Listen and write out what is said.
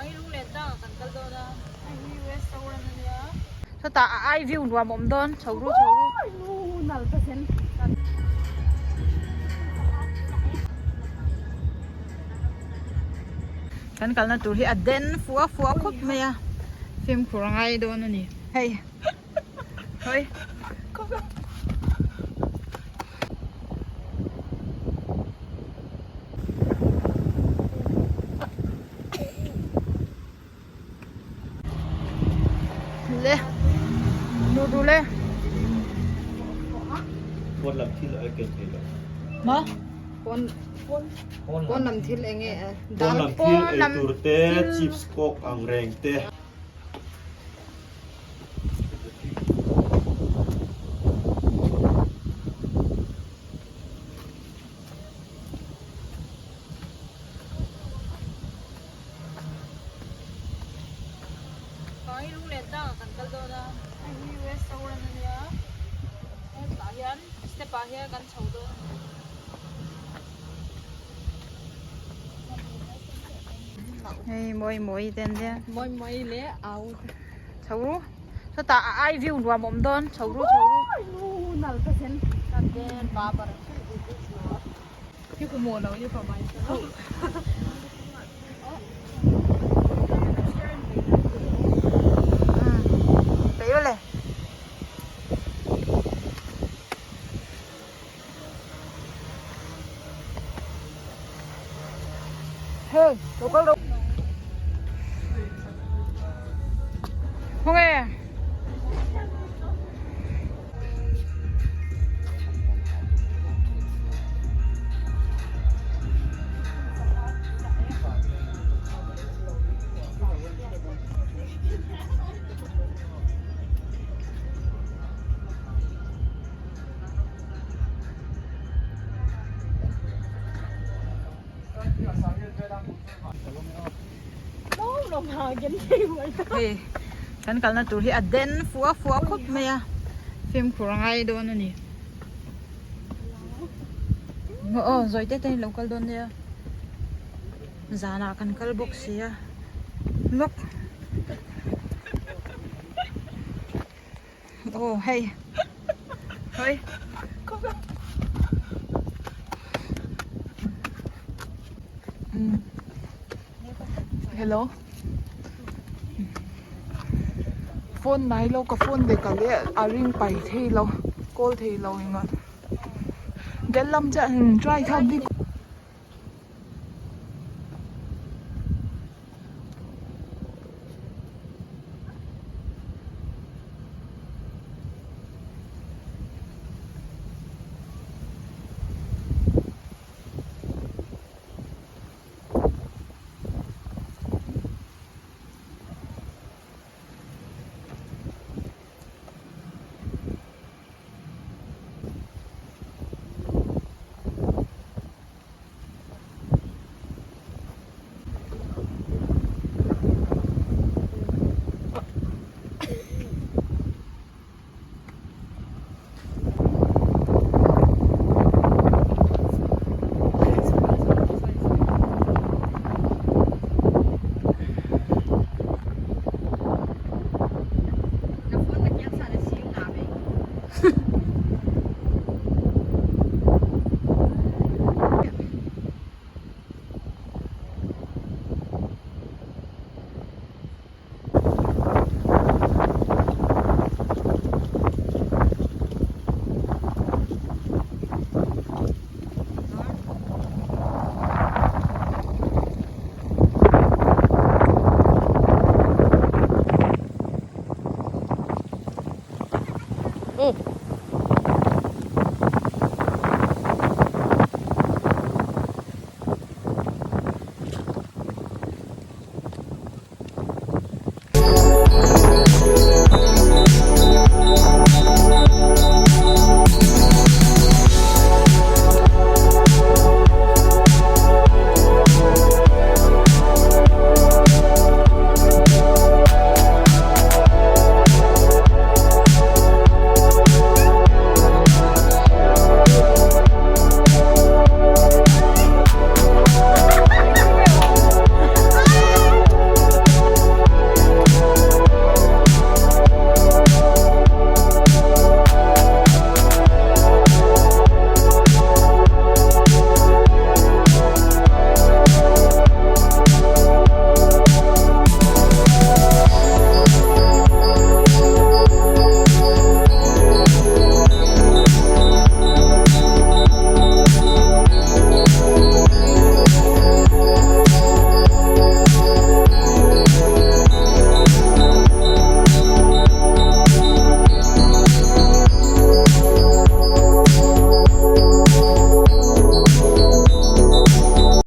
Hei lunglen tlangah kan kal dawn a, hei hi restaurant a nia. Sawtah a ai view nuam a awm dawn, chho ru chho ru. Kan kalna tur hi a den fua fua khawp mai a, fimkhur a ngai dawn a ni. Hei hawi. Le nu du le. Pawn lam thil ai ken thei lo. Ma? Pawn pawn lam thil enge Pawn lam thil ei tur te chips coke ang reng te. Hei lunglen tlangah kan kal dawn a, hei hi restaurant a nia, hetah hian step ah hian kan chho dawn a ni. Hei mawi mawi te an nia. Mawi mawi leh au te. Chho ru. Sawtah a ai view nuam a awm dawn chho ru chho ru. Peih le. Hey, lo kal rawh. Khawnge? Hei kan kalna tur hi a den fua fua khawp mai a fimkhur a ngai dawn a ni aw zawi te te in lo kal dawn nia zanah kan kal bawk si a lawk. Aw hei hoi Hello phone nai lo ka phone leh ka leh a ring pai thei lo call thei lo eng a del lam chiah try kha bik.